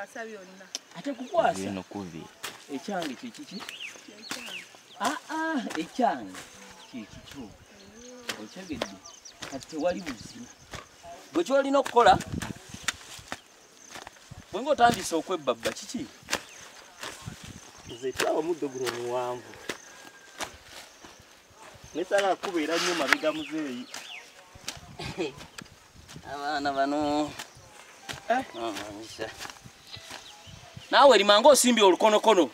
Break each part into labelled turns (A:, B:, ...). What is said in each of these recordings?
A: Kukwasa byonna.
B: Ate kukwasa?
C: Eno kuvi.
B: Ekyange kye kiki? Ekyange kye kikyo. Okyegedde. Kati tewali buzibu. Gwe ky'olina okukola, bwe ng'otandise okwebbabba kiki?
D: Nze tulaba omuddo guno muwanvu. Nesala kubeera nnyo mabega muzeeyi.
B: Abaana bano. Naawe lima ng'osimbye olukonokono.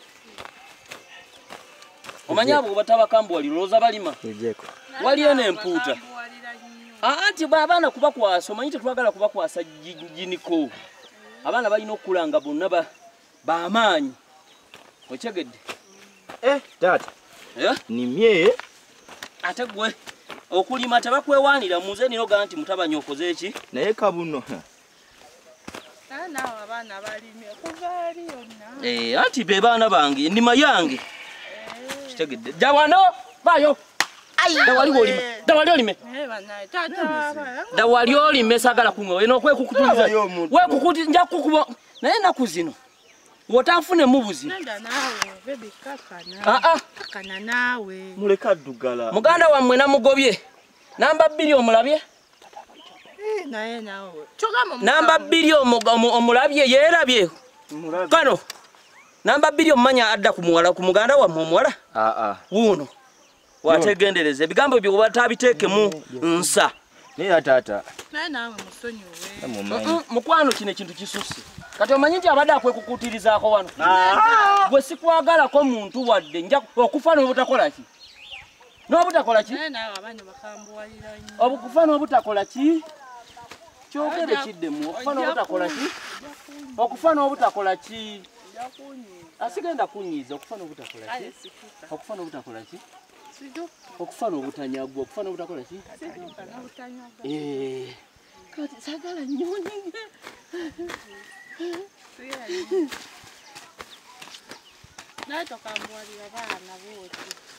B: Omanyi abo batabakambuwalira olowooza balima? Waliyo n'empuuta. Anti abaana kubakwasa, omanyi tetwagala kubakwasa giniko. Abaana balina okukula nga bonna b'amaanyi. Okyegedde?
C: Taata. Nimye.
B: Ate gwe okulima tebakwewaanira muze nino ga nti mutabani okoze eki?
C: Naye kabuno.
A: Naawe abaana balimye okuva eri yonna.
B: Anti be baana bange, ennima yange. Kitegedde. Jja wano, vaayo. Dawali olime. Dawali olime. Dawali olime sagala kunywa. Eno okwekukutuliza. Wekukuti nja kukuba. Naye ennaku zino wotanfunemu buzibu.
A: Nenda naawe, baby kakana. Kakana naawe.
D: Muleka addugala.
B: Muganda wammwe namugobye. Namba 2 omulabye?
A: Naye naawe.
B: Namba 2 omulabye yeerabye. Kano. Namba 2 omumanya adda ku muwala ku muganda wammwe omuwala? Wuuno. Wategendereza ebigambo byo batabiteekemu nsa.
C: Naye taata.
A: Naye naawe musonyiwe.
B: Mukwano kino ekintu kisusse. Kati omanyi nti abadde akwekukuutirizaako wano. Gwe sikwagalako muntu wadde nja okufa n'obutakola ki? N'obutakola ki?
A: Naye naawe abaana bakambuwalira nnyo.
B: Okufa n'obutakola ki? Kyogere kiddemu. Okufa n'obutakola ki? Okufa n'obutakola ki? Asigenda kunyiiza. Okufa n'obutakola ki? Okufa n'obutakola ki? Okufa n'obutanyagwa. Okufa n'obutakola ki? Kati saagala nnyo.
A: Naye tokambuwalira baana bw'otyo.